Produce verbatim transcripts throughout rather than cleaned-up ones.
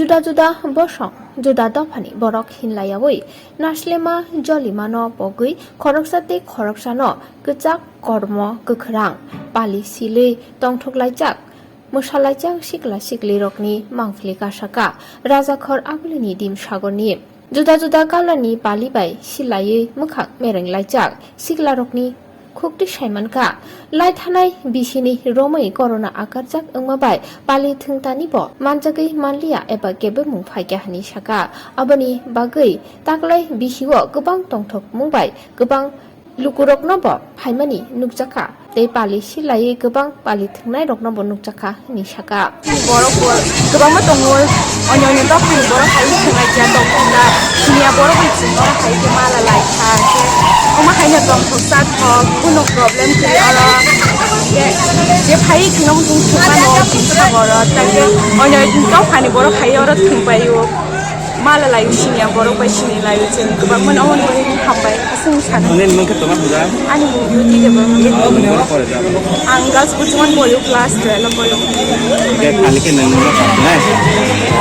Juda juda bosong, juda dophani borok hinlaiyaui naslema jolimano pogwi khoroksa tei khoroksano kwchak kormo kwkhwrang pali silwi tongthoklaijak, mwsalaijak sikla siklirokni mangpili kasaka Rajakhor Agulini Dimsagorni. Juda juda kalarni pali bai silaiwi mwkhang merenglaijak siklarokni khukti saimankha. Lai thanai bisini romwi corona akarjak wngma bai pali thwngtani bo manjagwi manliya eba kebengmung phaikha hwnwi sakha. Aboni bagwi taklai bisio kwbang tongthokmung bai kwbang lukurokno bo phaimani nukjakha tei pali silaiwi kwbang pali thwngnairokno bo nukjakha hwnwi sakha. Borok bo kwbangma tongo, onyo onyo dophani borok hai thwnglai kha tongthokna, siniya borok bai chwng oro hai khe mala lai kha, omo haino tongthok chathok, kunu problem kwrwi oro. Je, je phai kheno bwswng thwngmano bini sagoro, tai khe onyo dophani borok hai oro thwngpaio, mala lai siniya borok bai sini lai chwng kwbangma no omo hambai. Chwng sano. Nini mung khe toma puja? Ani mung Beauty Debbarma. Ang bini oro pore jabo. Ang Girls Buchuman Polio class twelve o pore. Khe khali khe nang no kap nai.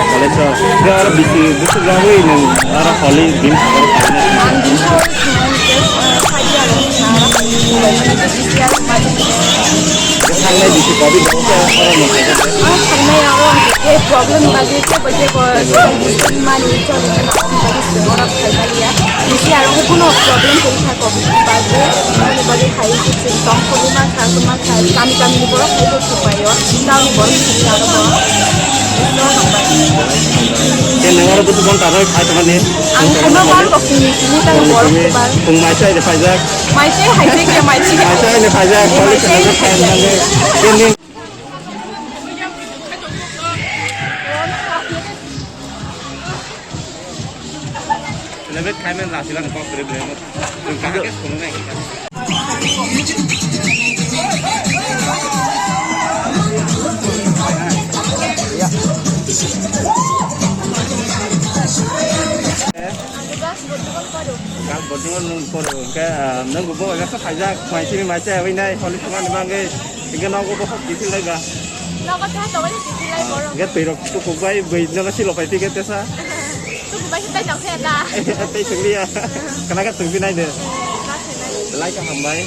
College o. Khe oro bisi busu jabwi nang oro holi din oro kap nai. Ang din holi thumani khe, ah, five year o thara. Khe thangnai bisi covid o khe oro no kap. Ah, thangnai oro khe problem bagwi khe bai khe bo mani choli khe ma bagwi se oro khai baliya. Bisi aro khe kuno problem khe kha. Bagwi, bagwi hai chwng tongthokwi mankha, mankha, kami kami ni borok hai khe thwngpaio, town ni borok thwngya aro bo. Khe nwng aro busu bon taroi khai tongmani? Ang khaima bar bo phungni simi tang borok khe bar. Phung mai chai de phaijak. Mai chai hai chai khe mai chai. Mai chai de phaijak, mai chai hai chai. Khe nwng Celebrate khai men rasi lang kok kre bre mo. Kaka ke sunu nai. Ang class boarding poro. Class boarding poro, hwnkhe, ah, nwng bo ega sa phaijak, mai simi mai chai abui nai, holi thangmani bagwi, hwnkhe nogo bo hok kiphil lai ba. Nogo tha tongwi kiphil lai borok. Hwnkhe twi rok tukuk bai, bwi nono silo pai twi khe tesa. Tukuk bai khe tai tong khe da. Tai sungli ya. Kana khe sungli nai de. Lai kha hambai.